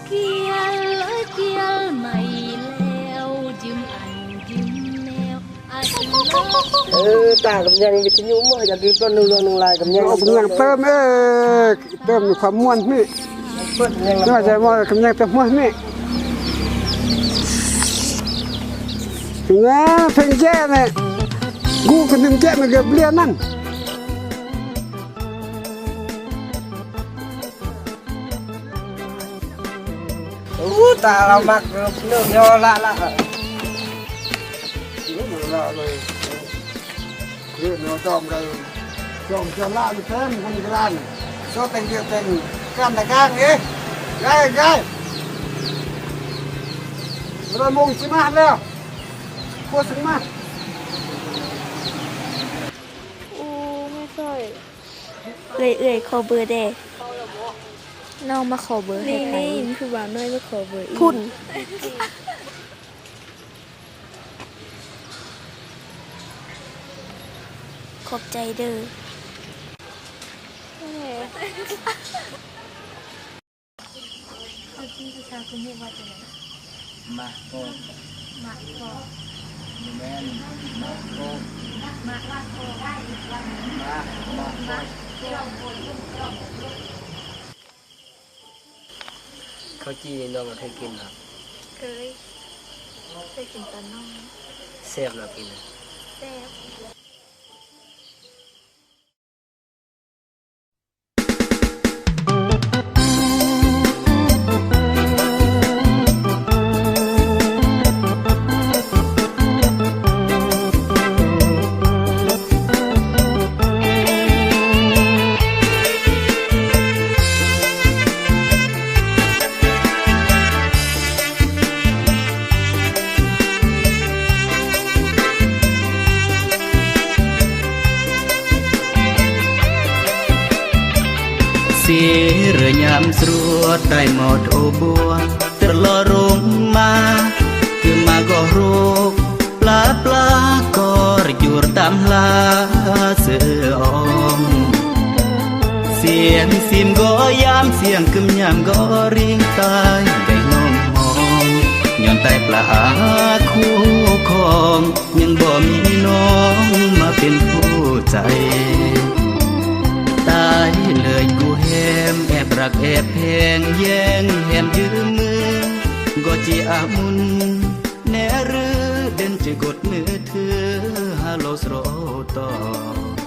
ກຽນ ກຽນ ໃໝ່ແລ້ວ ຢືມອັນຢືມແນວ ເອີ ຕາກຳຍັງວິທະຍຸ ບໍ່ຢາກກິນເປີ້ນໜຶ່ງເລື່ອງໜຶ່ງລາຍ ກຳຍັງ ເອົາກຳຍັງເຕີມເອີກ ເຕີມຄວາມມ່ວນນີ້ ເປີດກຳຍັງ ວ່າຈະວ່າກຳຍັງເຕີມມ່ວນນີ້ ງາເພັງແຈ້ແຫຼະ ກູກະໜຶ່ງແຈ້ມັນກະເບລຍນັ້ນ. ໂອ້ ຕາລາວມັກເລື່ອງຍໍລະລະ ເລື່ອງຍໍຈອມໄດ້ ຈອມຈະລະແທ້ຄົນກະລານ ໂຊແຕ່ງດຽວແຕ່ງການຕະກາງເອີ ໄດ້ໄດ້ ເວລາໂມງຊິມາແລ້ວ ໂຄດຊິມາ. ໂອ້ ແມ່ນເອື້ອຍ ເອື້ອຍຂໍເບີແດ່ ນ້ອງມາຂໍເບີໃຫ້ໃຜ ນີ້ໆ ຜູ້ບ່າວນ້ອຍມາຂໍເບີອີກ ພຸ້ນ ຂອບໃຈເດີ. ເອົາຈິງຜູ້ສາວຄົນນີ້ວ່າຈັ່ງໃດ? ມະໂກ ມະໂກ ບໍ່ແມ່ນ ມະໂກ ມະ ມະໂກ ມະ ມະ ມະໂກ. ເຂົ້າຈີ່ນ້ອງກໍເຄີຍກິນບໍ່? ເຄີຍ ເຄີຍກິນຕອນນ້ອຍ. ແຊບບໍ່ກິນ? ແຊບ. ເສເຫຼືອຍາມສວດໄດ້ໝົດໂອບົວ ເຕີລໍລົງມາ ຄືມາກໍໂຮກ ປາປາກໍຈວດຕາມລາເສືອອງ ສຽງຊິມກໍຍາມ ສຽງກຶມຍາມກໍຣິງ ຕາຍໄດ້ນ້ອງມອງ ຍ້ອນຕາຍປາຄູ່ຄອງ ຍັງບໍ່ມີນ້ອງມາເປັນຄູ່ໃຈ ຕາຍເລີຍກູແຮມ ແອບຮັກແອບແພງ ແຍ່ງແຮມຢືມມື ກໍຈິອາມຸນ ແນຫຼືເດັ່ນຈະກົດມືຖື ຮາໂລສໂຣຕໍ່.